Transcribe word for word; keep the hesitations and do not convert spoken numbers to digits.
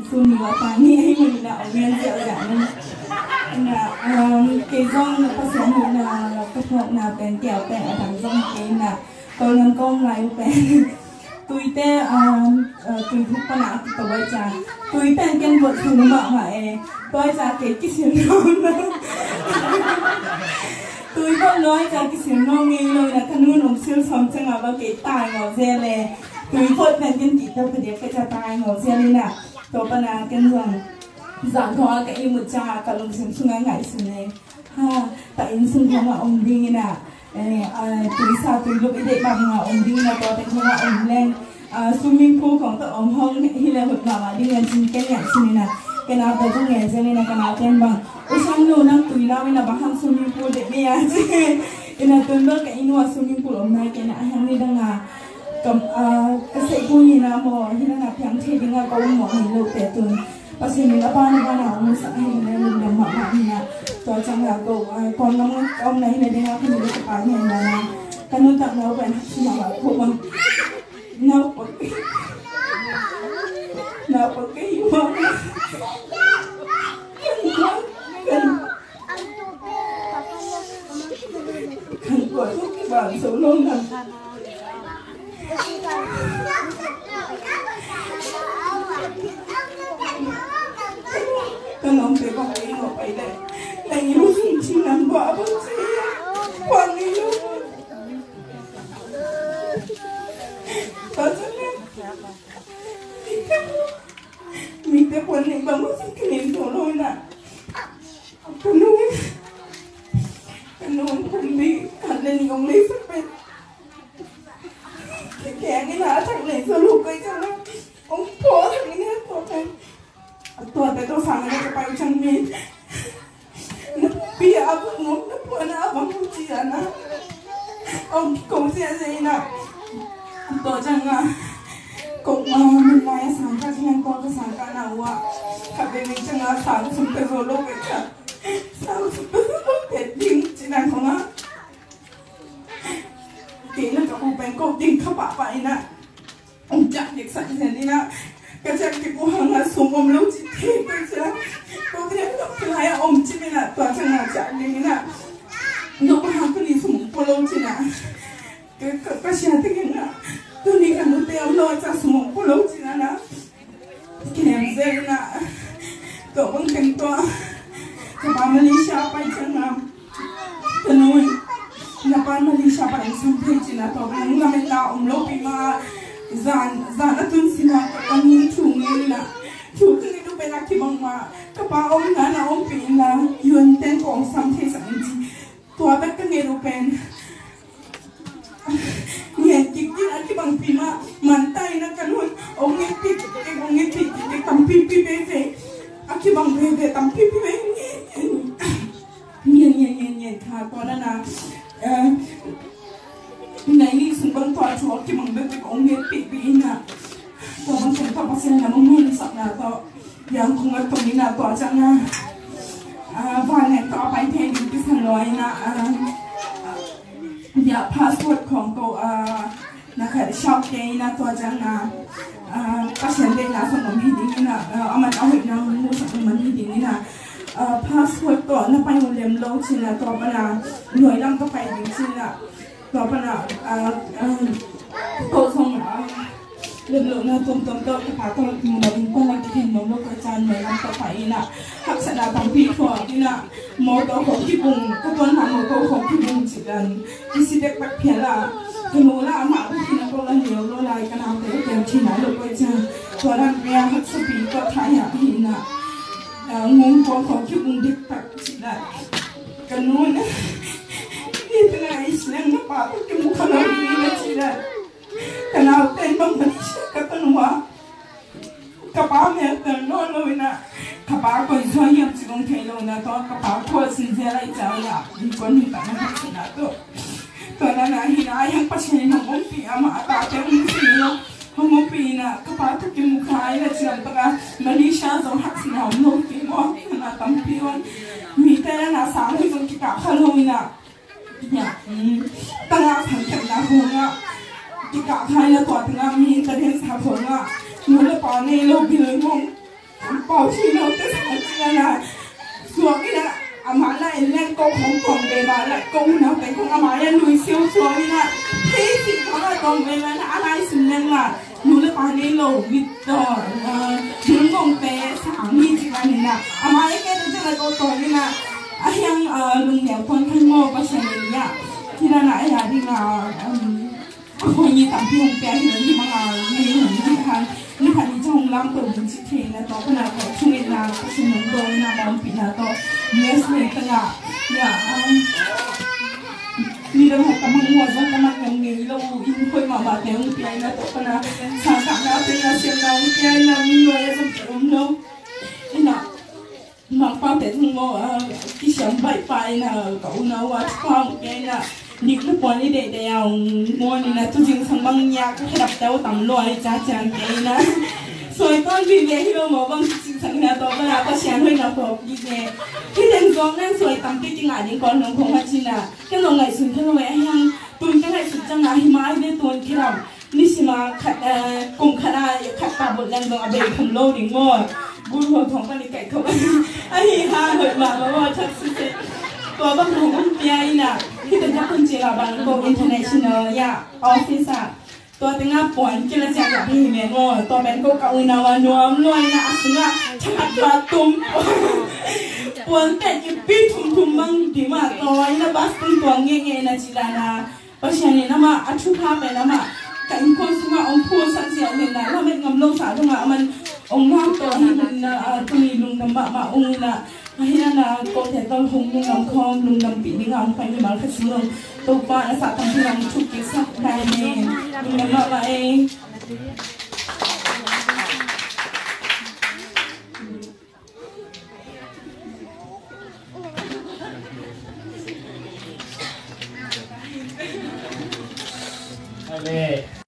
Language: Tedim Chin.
Tuni a tani ahi manin a om ngen ziahziah ning. Ina, um, kei zong Pasian huhna ka phawkna pen kei a pen a dang zong kei ina Kawlgam kawm lai uh pen Tuite, um, uh, Tuithuk pana a kito bai ca. Tui pen ken vot thulu mahmah e. Tua ca kei kisil nuam lo. Tui vot nuai ca kisil nuam ngei lo ina ka nun om sil sawm ciang a ba kei tai ngau zel e. Tui vot pen ken kito ka diak ka ca tai ngau zel ina. Tua pana ken zong zan thong a ka imut ciang a ka lungsim sunga ngaihsun e. Ha, ta inn sung khawng a om ding ina, eh, ah, tuisa tuiluk i deih bang a om ding ina, tua teng khawng a om leng, ah, swimming pool khawng tawh om hong hi le hut mahmah ding ina cin ken ngaihsun ina, ken a tawh zong ngen zen ina ka nauten bang, u sang lu nang tui lau ina bang hang swimming pool deih ni a ci. Ina tun bel ka inn ua swimming pool om nai ken a hang ni dang a, kam, ah, ka seh pu ina maw, hi dang a piang thei ding a ka um maw hi lo te tun. Pasian in a ban a ban a hong musak hi in a lungdam mahmah hi in a. Tua ciang a ko, ah, kawm lam a ka om na hi in a ding a ka nu le ka pa hi in a na. Ka nuntakna uh pen haksa mahmah ko bang. Naupang, naupang ka hi mah. Kan, kan, kan tua tu ki bang so lo na. Ka nuamte bang ei ngawh pai leh na i lungsim cin lam bua a bang ci a kuan ngei lo. Tua ciang mite puan ning bang bang ci ka nei zo lo na. Ka nu, ka nu kum bi khat le nih ong lei sak pen. Kikeng ina a thak lei sa luk kai sa luk ong pua thak ina tua pen. Tua te tua sang ina ka pai chang mi. Na pi a bang ong na pua na a bang ong ci ana. Ong kong sia sia ina. Tua chang a. Kong ma min lai a sang ka chang tua ka sang ka na ua. Ka be mi chang a sang sum te zo lo kai ka. Sang sum te zo lo te ding ci na kong a. Kei na ka u pen ko ding ka pahpah ina. Ong ciah dik sak zen ina. Ka ciah dik uh hang a sum om lo ci thei ka ciah. Ko ding ka lai a om ci ina tua ciang a ciah dik ina. No ko hang ko ni sum om ko lo ci ina. Ka, ka, ka sia dik ina. Tuni ka nu te om lo a ciah sum om ko lo ci ina na. Kinem zel na. Tua bang teng tua. Ka pa Malaysia pai ciang na. Ka nu in. Na pa Malaysia pai in sam thei ci na tua bang lamet na om lo pi ma. Zan, zan a tun si na ka nu thu ngen na. Thu ka ngen uh pen a kibang ma. Ka pa om na na om pi na. Yuan ten kong sam thei sak in ci. Tua bek ka ngen uh pen. Ngen kik kik a kibang pi ma, man ta ina ka nun, ong ngen kik kik, ong ngen kik kik, tampi pi pe pe. A kibang pe pe, tampi pi pe, ngen, ngen, ngen, ngen, ngen, kha tua na na. Eh, na i sung bang tua tua kibang pe pe, ong ngen pi pi ina. Tua bang tua pa sen na mong mun sak na tua. Yang kong a tong ina tua ciang a, ah, van nek tua pai thei ding kisan lua ina, ah, ya password khong ko, ah, na khat shout ke ina tua ciang a, ah, Pasian deihna sang om hi ding ina, ah, aman a hoihna mu sang om hi ding ina, ah, password ko na pai mu lem lo cina tua pana nuai lam ka pai ding cina. Tua pana, ah, ah, ko zong, ah, lemlohna tuamtuam tawh ka pa tawh mawh ding pana kikhen nuam lo ka caan mawh lam ka pa ina haksatna tampi thuak ina mawtaw khawng kibung, ka tuanna mawtaw khawng kibung cikan kisi dektak phial a ka nu la amah ka khin a ko la neu lo lai ka naute a kiang khin a lo koi ciang tua dan pia haksapi tua thai a hi ina, ah, ngong kua khawng kibung dektak cina ka nu na. Ni tena i sinang na pa ko kimu kha lo ni na cina. Ka nauten bang Malaysia ka tun ua. Ka pa mel tel nawn lo ina. Ka pa koi zua hiam ci kong thei lo ina tawh ka pa khua sin zia lai ca ina. Innkuan hun tak na hak sin a tawh. Tua na na hi na ai hang Pasian in hong ompih a mah a tate um sin lo. Hong ompih ina ka pa tawh kimu kha ina ci lam tak a Malaysia zong hak sin a om lo kei maw. Ka na tampi on. Mite na na sang hi zong kikah kha lo ina. Ya, mm, tanga sang khatna khong ah, kikah khai na tua tanga mi internet sa khong ah, nu le pa nei lo bil ngong, Pau Chin Lo te sang ci a na. Suak in a, amah na en leng ko khong tuang ve mah la, ko unau pen khong amah ya lui siau suak in a. Hei ci khong a tuang ve mah na, a lai sim leng mah. Nu le pa nei lo, mit to, eh, dul ngong pe sang ni ci ka ni na. Amah ya ke te ciang a ko tuang in a. A hiang, eh, lung neu tuan khan mo Pasian in ya. Ci na na a ya ding a, um, a khoi ni tampi hong pia hi lo hi mang a, ni hong ni khan, ni khan ni ciang hong lam to ding ci thei na to, ko na ko chung in na, ko chung nong do na, ma hong pi na to, U S nei tang a, ya, um, ni dang hong tamang hua zong tamang hong ngei lo, in khoi mahmah te hong pia na to, ko na, sa ka na te na, siam na hong pia na, mi lo ya zong te om lo. Ina, Mangpau te zong maw, ah, kisiam baih pah in a, ka unau a thupha hong pia in a, nik le puan i deih deih a hong muan in a, tu zingsang bang niak khedap teu tam lua i ca ciang kei in a. Suai tawn ding le hi lo maw bang tu zingsang hia tawh bang a Pasian hoih na phawk ding le. Hih teng zawng nang suai tampi kingah ding kawl nong khong ha cin a. Ken zong ngaihsun kha lo e a hiang tun ka ngaihsut ciang a hi mai ve tun khedap. Nisim a khat, eh, kum khat a khat ta bot leng zong a bei kham lo ding maw. Gul hua thong pan i kaih khop. Ahi hang hoih mah mah maw, thak sese. Tua bang hong om pia in a. Hih teng ka kun ci la bang ko international ya office a. Tua teng a puan kila ciak a hi me maw. Tua pen ko ka unau a nuam lua in a a sung a thak a tua tum. Puan pen i pi thum thum bang di mah tua in a bas tung tua nge nge in a ci dan a. Pasian in amah a thupha pen amah ka innkuan sungah hong phuansak ziau hi na, lamet ngam lo sa dongah aman hong lamto hi na, a, tuni lungdam mahmah ung hi na, ahi na na kote tol hong lungdam khawm, lungdampih dingah hong pai mimal khat sung dong Topa na sa tampi hong thuk kiksak dai ne. Lungdam mahmah ei. Amen.